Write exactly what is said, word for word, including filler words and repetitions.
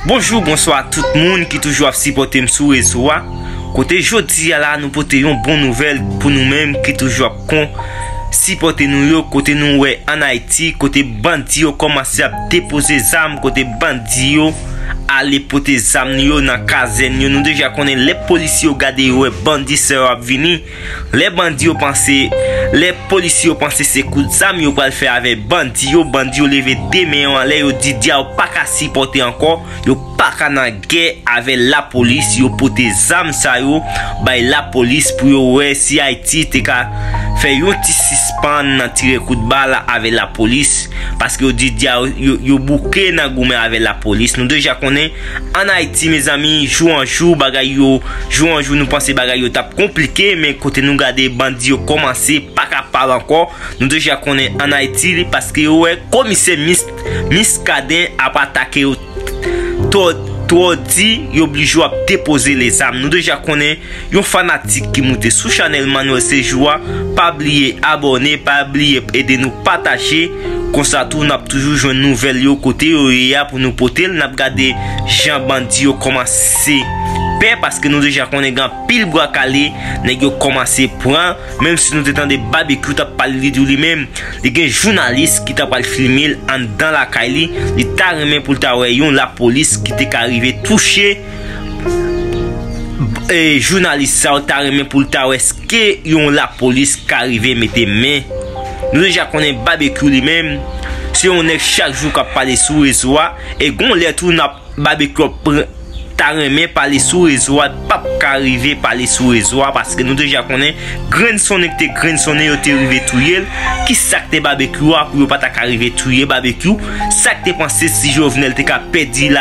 Bonjou, bonswa tout moun ki toujou ap sipòte m sou rezo a. Kote jodi a la, nou pote yon bon nouvèl pou nou menm ki toujou ap kon sipòte nou yo. Kote nou wè ann Ayiti, kote bandi yo kòmanse ap depoze zam, kote bandi yo ale pote zam yo nan kazèn yo. Nou deja konnen lè polisye yo gade yo wè bandi sa yo ap vini. Lè bandi yo panse, lè polisye yo panse se kout zam yo pral fè avè bandi yo, bandi yo leve de men yo anlè, yo di dya yo pa ka sipòte ankò, yo pa ka nan gè avè lapolis, yo pote zam sa yo bay lapolis pou yo wè si Ayiti te ka fè yon ti sispann nan tire kout bal avè lapolis, paske yo di dya yo, yo, yo bouke nan goumen avè lapolis. Nou deja konnen ann Ayiti, mezanmi, jou an jou, bagay yo, jou an jou, nou panse bagay yo t ap konplike, men kote nou gade bandi yo kòmanse pa kapab ankò. Nou deja konnen ann Ayiti, li paske yo wè komisè Mis-, Miskaden ap atake yo twò, twò di, yo blije ap depoze lezam. Nou deja konnen yon fanatik ki moute sou chanèl Manuel Sejour a, pa bliye abòne, pa bliye ede nou pataje. Konsa tou, n ap toujou jwenn nouvèl yo kote yo ye a pou nou pote l. N ap gade jan bandi yo kòmanse pè, paske nou deja konnen gen anpil bwa kale, nèg yo kòmanse pran. Menm si nou te tande Babekyou t ap pale, li di w li menm, li gen jounalis ki ta pral filme l anndan lakay li, li ta renmen pou l ta wè yon lapolis ki te ka rive touche, e, jounalis sa yo, ta renmen pou l ta wè èske yon lapolis ka rive mete men. Nou deja konnen Babekyou li menm, se yon nèg chak jou k ap pale sou rezo a, e gon lè tou n ap Babekyou ap pran, ta renmen pale sou rezo a, l p ap ka rive pale sou rezo a, paske nou deja konnen grenn sonnen ki te grenn sonnen, yo te rive touye l. Kisa k te Babekyou a pou yo pa ta ka rive touye Babekyou? Sa k te panse si Jovenel te ka pèdi la,